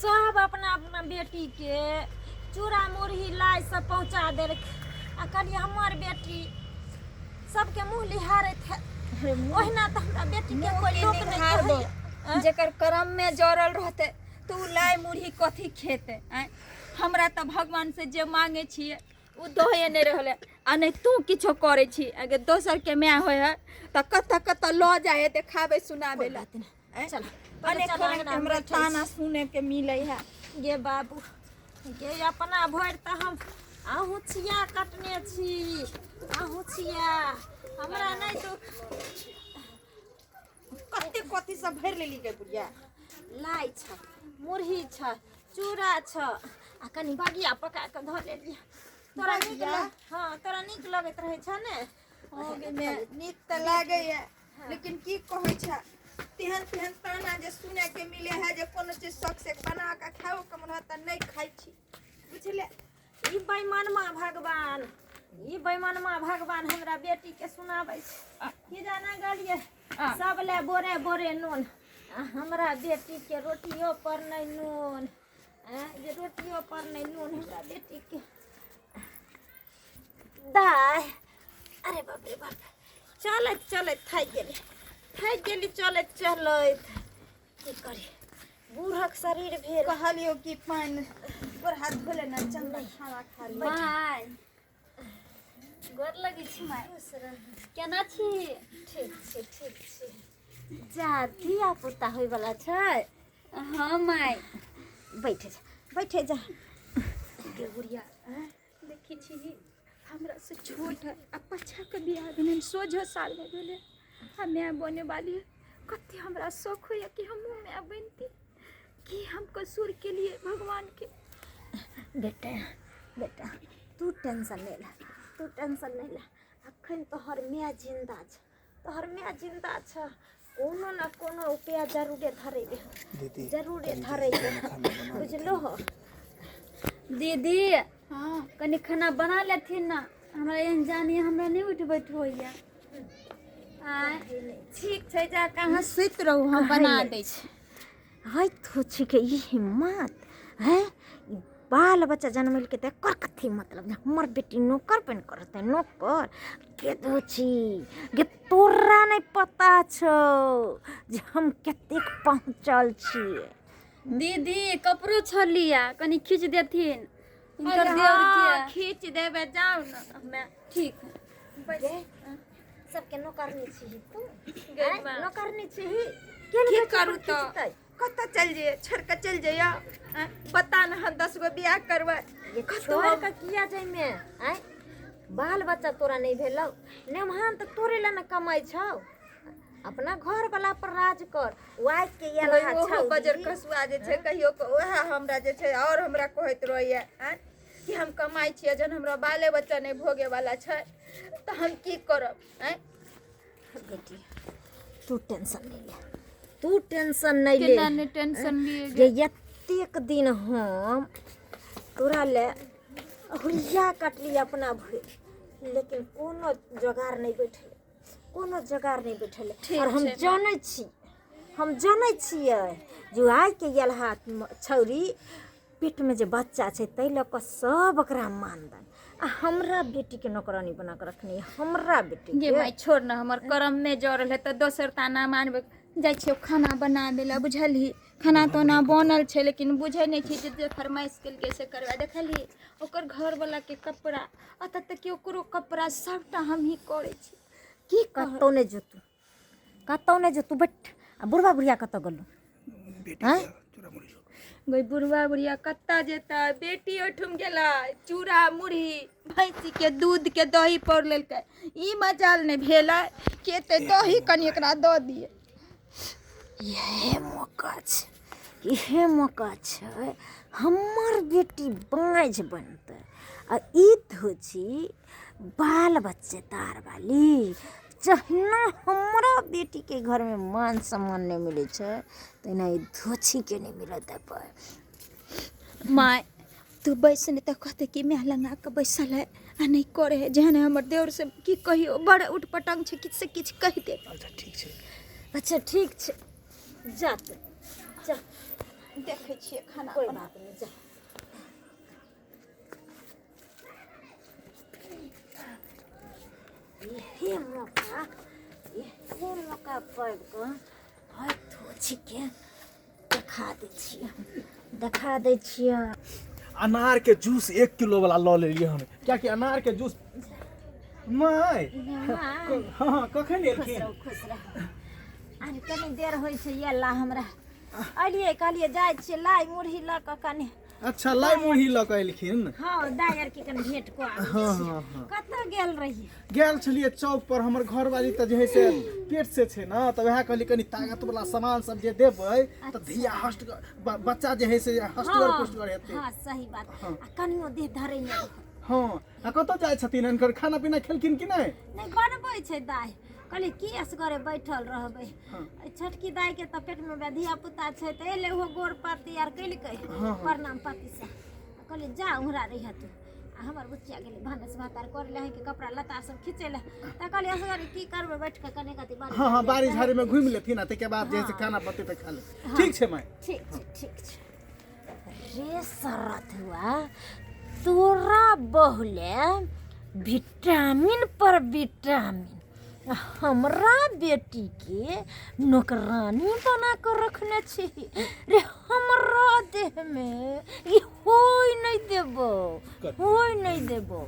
सब अपना अपना बेटीके चूड़ा मुरही लाइ सब पहुँचा देलक आ कहलियै हमर बेटी सबके मुँह लिहारैत है ओहिना तऽ हमरा बेटीके कोइ लोक नहि कहैए। जेकर करम में जड़ल रहते तऽ उ लाइ मुरही कथी खेतै आँय हमरा तऽ भगवान से जे मांगे छियै ओ दहे नहि रहलै आ नहि तू किछो करै छी अगर दोसरके माय होइ है तऽ कतऽ कतऽ लऽ जाइ है देखाबै सुनाबै लए आँय? चल अनेक तरहके हमरा ताना सुनैके मिलै है गे बाबू गे अपना भरि तऽ हम अहूँ छिया कटने छी अहूँ छिया हमरा नहि दुख कते कथी सब भरि लेली गे बुढ़िया लाइ छ मुरही छ चूड़ा छ आ कनि बगिया पका कऽ धऽ लेलियै तोरा नीक बगिया? हँ तोरा नीक लगैत रहै छ ने हो गे माय नीक तऽ लागैया लेकिन की कहै छ तेहन तेहन ताना जे सुने के मिले है जे कोनो चीज शौक से बना के खाओ के मन होत तऽ नहि खाइ छी बुझले ई बेईमानमा भगवान ई बेईमानमा भगवान हमरा बेटी के सुनाबै छै की जाना गेलियै सब ले बोरे बोरे नून आ हमरा बेटी के रोटियो पर नहि नून आँय, जे रोटियो पर नहि नून हमरा बेटी के दाय अरे बाप रे बाप चलैत चलैत थाकि गेली थाकि गेली चलैत चलैत की करी बूढ़क शरीर भेल कहलियो कि पानि गोर हाथ धो लेना चंदा खाना खा ले माय गोर लगै छी माय केना छी ठीक छै ठीक छै जा धिया पुता होइवला छै हँ माय बैठे जा बैठे जा गे बुढ़िया देखी छी हमरा से छोट है आ पाछा के बियाह भेलै सोझो साल में भेलै आ माय बने वाली है कते हमरा शौक होइए कि हमहूँ माय बनती की हम कसूर के लिए भगवान के बेटा बेटा तू टेंशन नहि ले तू टेंशन नहि ले अखन तोहर माय जिन्दा छ तोहर माय जिन्दा छ कोनो न कोनो उपाय जरूरे धरेबे दीदी जरूरे कनी धरेबे देर खाना बना बुझलो हो दीदी हाँ कनि खाना बना लेथिन ने हमरा एहन जानिए हमरा नहि उठ बैठ होइए आँय ठीक छै जा कऽ अहाँ सुति रहू हम बना दै छी है थोछीके ई हिम्मत है ई बाल बच्चा जनमेलकै तऽ एकर कथी मतलब जे हमर बेटी नौकर बनि कऽ रहतै नौकर के दोछी गे तोरा नहि पता छौ जे हम कतेक पहुँचल छियै दीदी कपड़ो छलिया कनि खींच देथिन हिनकर अरे देवर हाँ, के खींच देबै जाउ ने हमे ठीक है गे सबके नौकरनी छिही तू गे आँय, माँ। नौकरनी छिही के की बेटी करू पर तऽ खिचतै? कतऽ चलि जइयै छोड़ि कऽ चलि जइयै आँय, पता ने हम 10 गो बियाह करबै ये कतौ छोड़ कऽ किया जाइमे आँय बाल बच्चा तोरा नहि भेलौ नेमहान तऽ तोरे लए ने कमाइ छौ अपना घर वाला पर राज कर वाइफ के ये ओहो रहा छौ बजर कसुआ जे छै कहियो के ओएह हमरा जे छै और हमरा कहैत रहैया आँय कि हम कमाइ छियै जहन हमरा बाले बच्चा नहि भोगे वाला छै तऽ हम की करब आँय बेटी तू टेंशन नहीं ले तू टेंशन नहीं ले केना नहि टेंशन लिए जे एतेक दिन हम तोरा ले हुलिया कटली अपना भरि लेकिन कोनो जोगार नहि बैठलै कोनो जोगार नहि बैठलै ठीक आओर हम छै। जनै छी हम जनै छियै जे आइके गेलहा छौरी पेटमे जे बच्चा छै ताहि लऽ कऽ सब ओकरा मानदान आ हमरा बेटीके नौकरानी बना कऽ रखने यऽ, हमरा गे बेटीके माय छोड़ न हमर करम में जड़ल है तऽ दोसर ताना मानबै जाइ छियै खाना बनाबै लए बुझलही खाना ताना बनल छै लेकिन बुझै नहि छी जे जे फरमाइश केलकै से करबै देखलही ओकर घरवलाके कपड़ा एतऽ तक कि ओकरो कपड़ा सभटा हमही करै छी की कहब कतहु नहि जेतू कतहु नहि जेतू बैठ आ बुढ़बा बुढ़िया कतऽ गेलू बेटी आँय? के चूड़ा मुरही लऽ कऽ। गई बुढ़वा बुढ़िया कत्ता जेतै बेटी ओहिठुम गेलै चूड़ा मुरही भैंसीके दूधके दही पौर लेलकै ई मजाल नहि भेलै कि एते दही कनि एकरा दऽ दियै इएह मौका छै इएह मौका छै हमर बेटी बाँझ बनतै आ ई धोची बाल बच्चेदार वाली जहिना हमरा बेटीके घरमे मान सम्मान नहि मिलै छै तहिना ई धोछीके नहि मिलऽ देबै माय तू बैस नहि तऽ कहतै कि माय लंगा कऽ बैसल है आ नहि करे है जेहन हमर देवर से की कहियो बड़ उटपटांग छै किछु से किछु कहि दे अच्छा ठीक छै अच्छा ठीक छै जा तू जा देखै छी छियै खाना कोई बना। बात नहीं, जा। इहे मौका, इहे मौका पाबि कऽ आइ थोछीके देखा दै छियै, देखा दै छियै। अनार के जूस 1 किलो वाला लऽ लेलियै हम, कियाकि अनार के जूस माय। हँ, कखन खुश एलखिन? रहू, खुश रहू। आर कनी देर होइ छै अयला हमरा। अलियै, कहलियै जाइ छियै लाइ मुरही लऽ कऽ कनि। अच्छा, लाइ मुरही लऽ कऽ एलखिन? हँ, दाइ आरके कनि भेंट कऽ आबै हँ छियै। हँ हँ कतऽ गेल रहियै? गेल छलियै चौक पर। हमर घरवाली तऽ जे है से पेट से छै ने, तऽ वएह कहलियै कनि ताकत वाला सामान सब जे देबै तऽ धिया हष्ट बच्चा जे है से हष्टगर पुष्टगर हेतै। हँ, सही बात। आ कनियो देह धरै नहि रहत। हँ, आ कतऽ जाइ छथिन? हिनकर खाना पीना खेलखिन कि नहि? नहि, बनबै छै दाइ। कहलियै की असगरे बैठल रहबै। एहि छोटकी दाइके तऽ पेटमे धिया पुता छै, तऽ एलै ओहो, गोर पाती आर केलकै, प्रणाम पाती से। कहलियै जा, उहरा रहिह तू। आ हमर बुचिया गेलै भानस भात आर करै लए, अहीँके कपड़ा लत्ता सब खींचै लए। तऽ कहलियै असगरे की करबै बैठ कऽ, कने कथी बाड़ी। हँ हँ, बाड़ी झाड़ी में घुमि लेथिन आ ताहिके बाद जे है से खाना बनतै तऽ खा ले। ठीक छै माय। ठीक छै, ठीक छै। रे सरथुआ, तोरा बहुले विटामिन पर विटामिन, हमरा बेटीके नौकरानी बना कऽ रखने छी। रे, हमरा देहमे ई होय नहि देबो, होय नहि देबो।